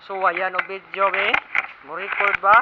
So ayan og video be. Mo record ba?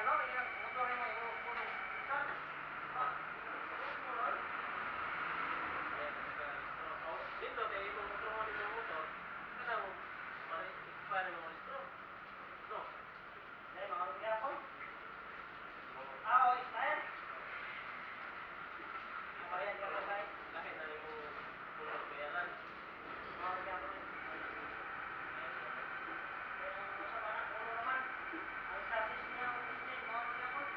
No? Iyang motor mo yung puno. Dito kay imong motor mo dito motor. Kana mo para expire mo registro. No. Dahil mga gyapon. Ah, oh, expire. Bayad ka pa ba? Lahi na imong puno bayaran. Mga gyapon. Kaya sa parang ulo naman. Ang chassis niya, ang engine, mga gyapon.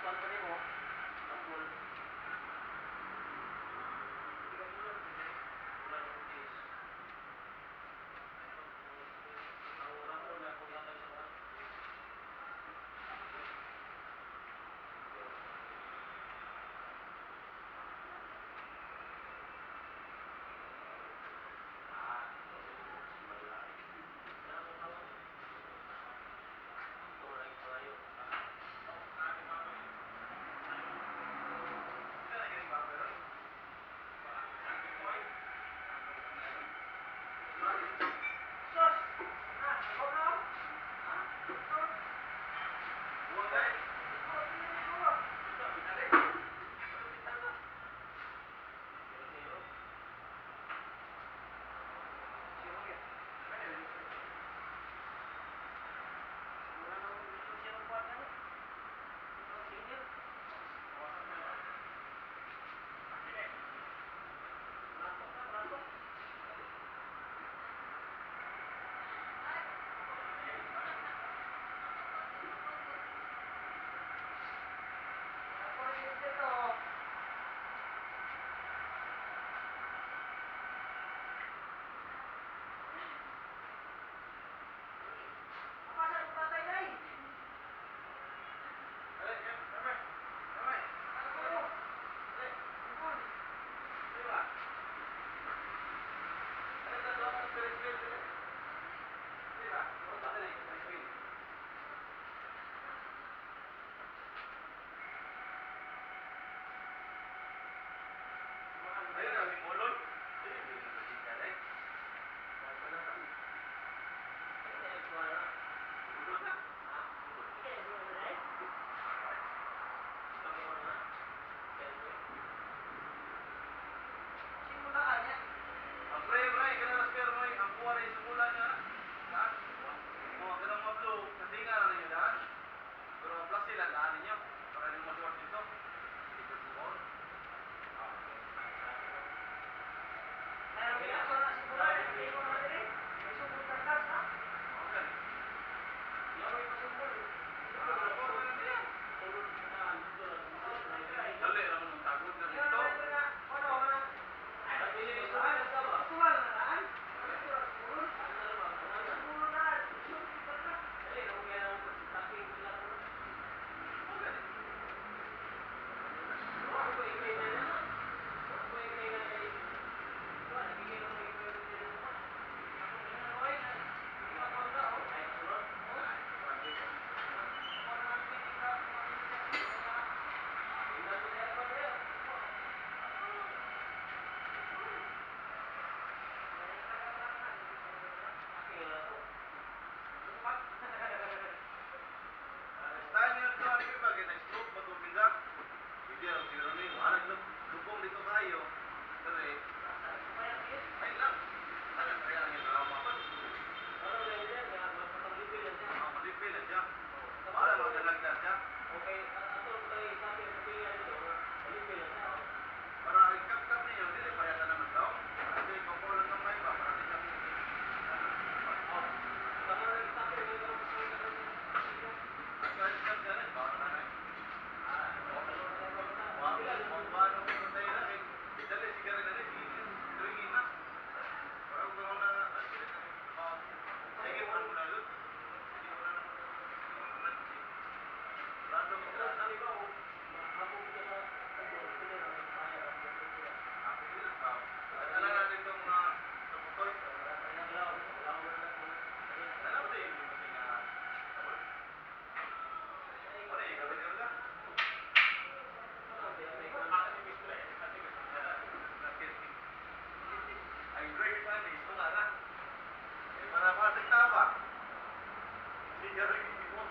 Kuan pa nimo. Tambol. Wala nang case. Ang raton na kung yatag sa kuan. Sus! Ah, ikaw na? Ha? Ikaw? Ikaw, ikaw. Wala nang siya ng kwarta niya. Ikaw, senior. Ratok na, ratok. Ako rin dito. Apa sa tatay na eh? Ano? Ipon. Ayun na, si Moloy. Sino ba kanya? Ang pre, pre, kanang spear mo, ang kuha rin sa mula niya. Daan. Oh, kanang mga blue, katinga na ninyo daan. Pero ang plus sila, daan ninyo. Para ninyo masuwat dito. Dito po. Kaya may aso na siguro. Hindi ko naman rin. May sumbong kartas, ha? Okay. May pasumbong. Ah, ako, ano niya? Dali, naman ang tagod na Kaya dito. naman ito na, ano, na, Tuwa na daan. Siguro siguro na, sumbong kartas. Okay. Style niyo ito, ano yung bagay, nag-stroke ba itong biga? Hindi, ang siguro na yun. Harag lubong dito kayo. Dali. Ay lang. Ano, kaya lang yung drama pa. Ang malipin na siya. Para magalagdag siya. Okay, ato tayo sabi ang pila dito, malipin na siya. Para ikap-kap ninyo, dili pa yata naman daw. Kasi kuko lang ng may ba, para di kami. Oh, tama na sabi ng Ang kahit kap dyan, eh, baka na eh. Wa, wa, wa, tayo na eh. Dali, sigara na rin, tuwingin na. Parang kung na, ano sila na, sige, mo na yun. Sige, mo na naman. Random sila na. Ako sila, tao. Alam natin itong mga sa putol. Alam mo din, yung kasi nga, wala eh, gawin lang. Ang great fan is wala na. Eh, para para sa tama. Hindi ka rin mo.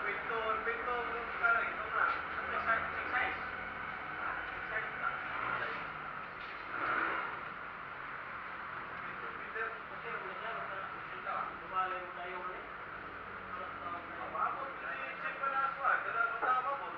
Kwento, kwento, para ito na. Kwento, Peter. Abot, check pa na aswa. Kada matama mo.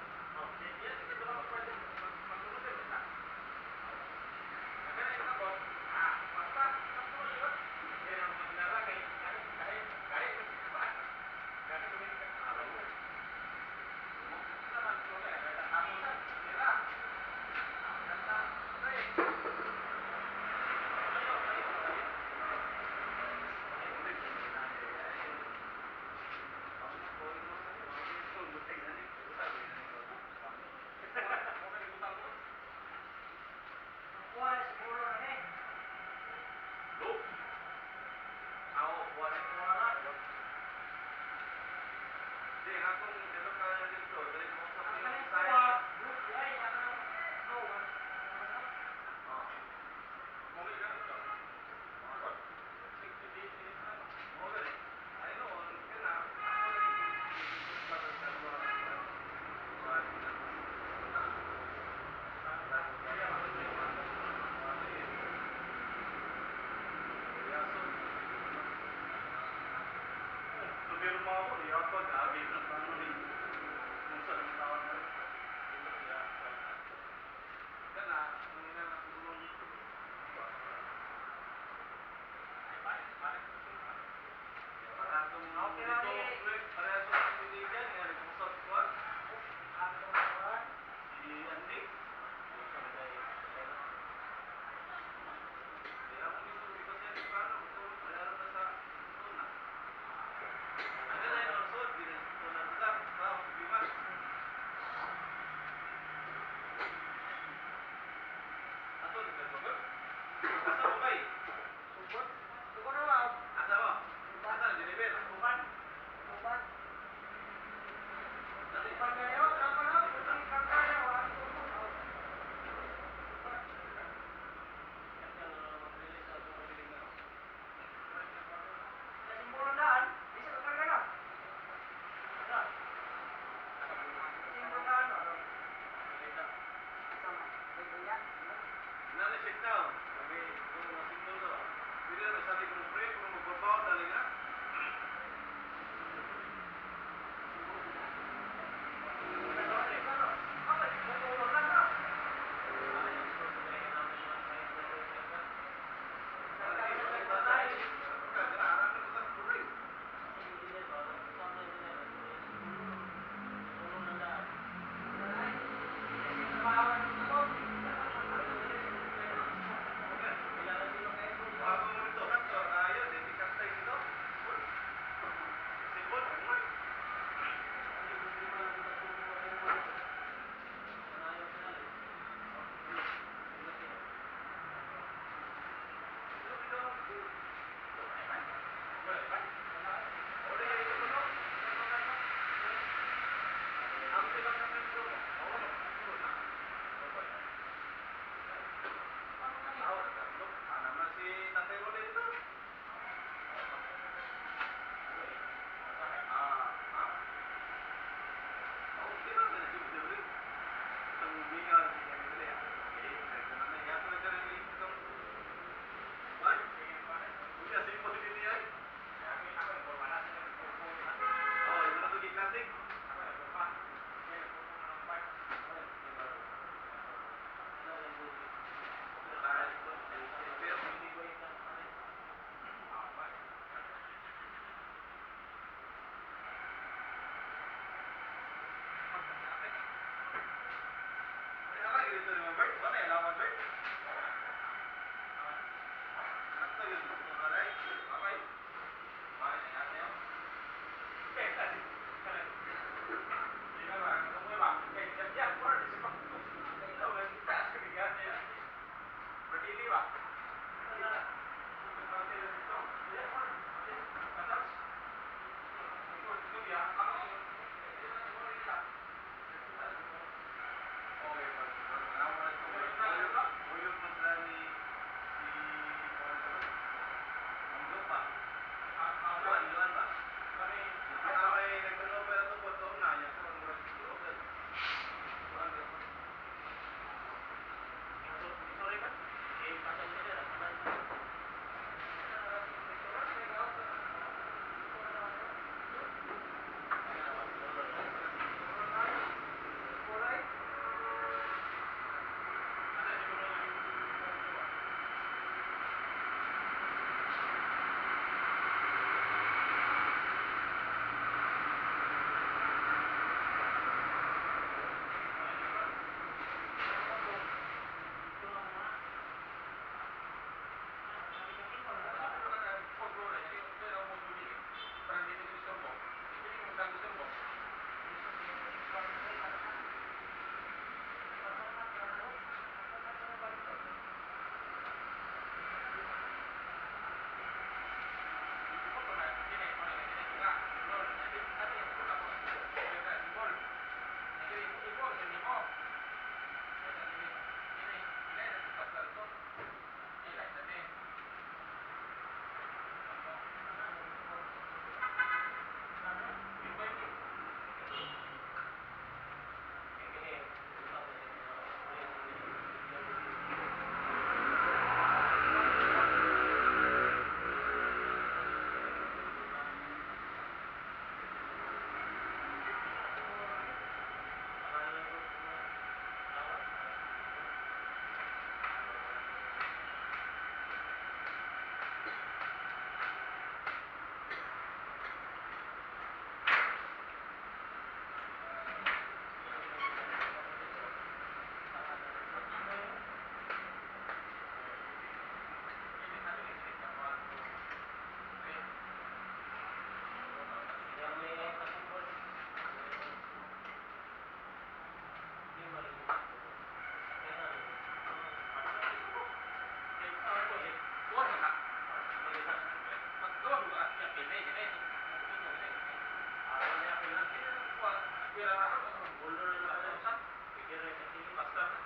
Ulo na lang ako. Bigyan rin sa tingin. Basta na.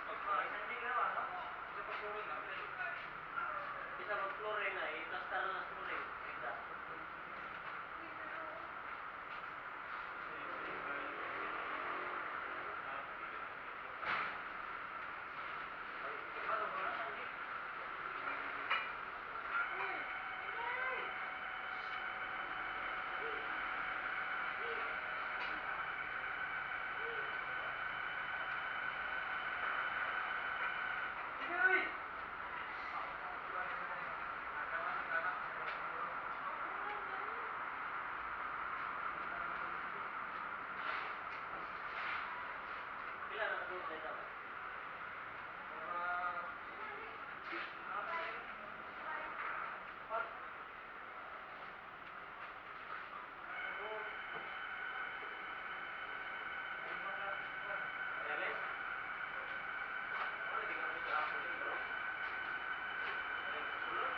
Oh, isang liga ba, no? Isa pa flooring na. Bisa mag-flooring na, i-plaster na sa flooring. Like that. Ano ba, sandi? Pila na doon na dapat? Reales? Wala, di ka naman sa ako dito. Ay, sulod.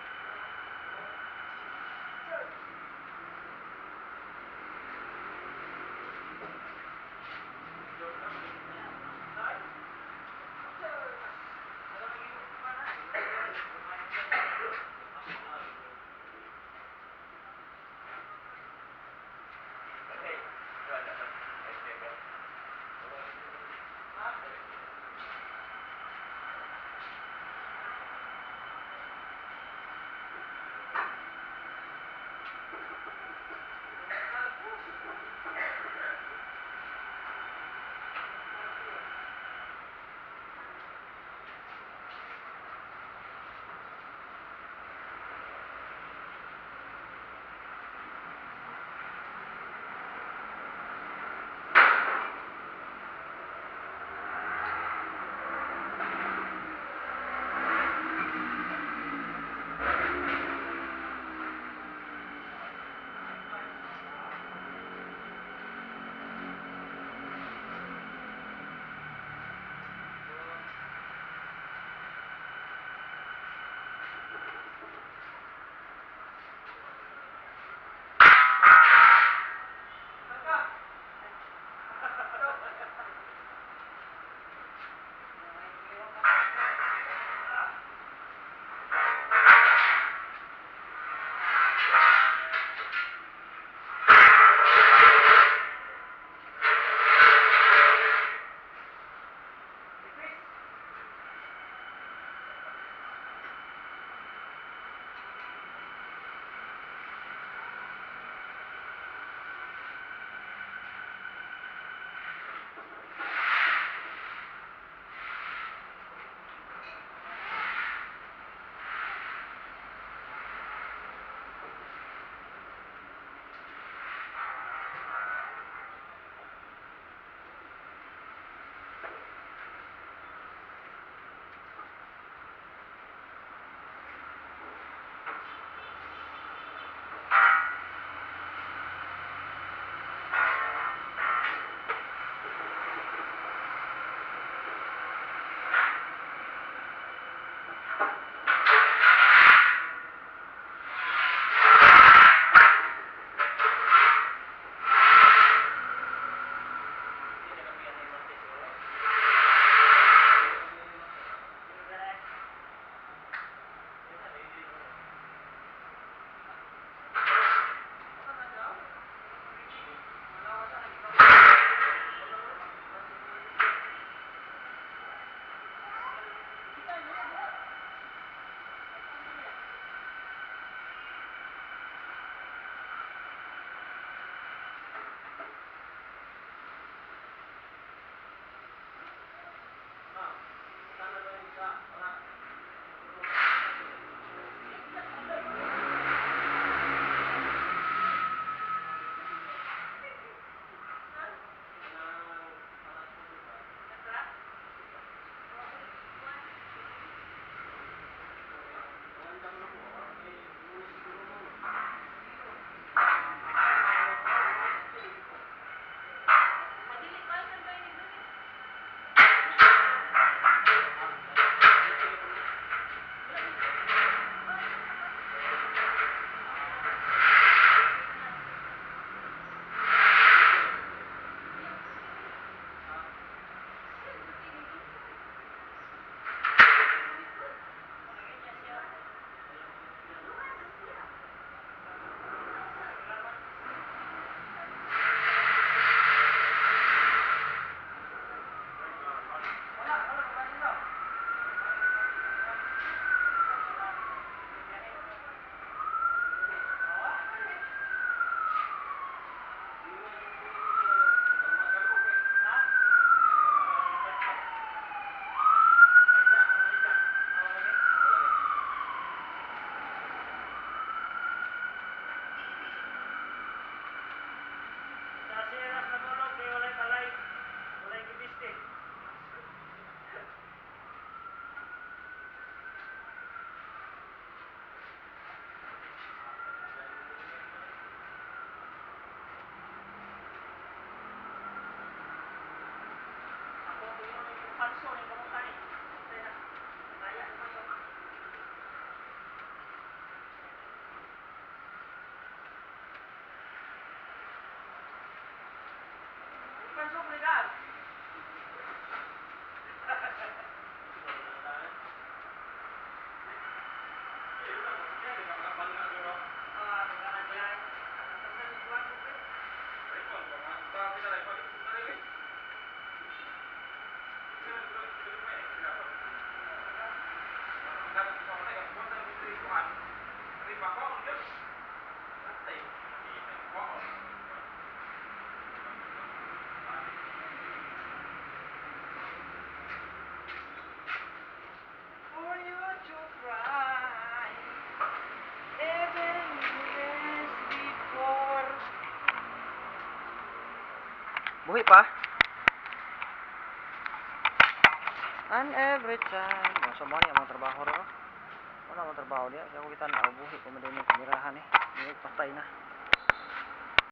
For you to cry, even years before. Buhi pa. And every time. Oh, so mo ni among trabaho ro. Wala among trabaho diya. Kaya ko kita na buhi ko man din yung kamerahan eh. Di patay na.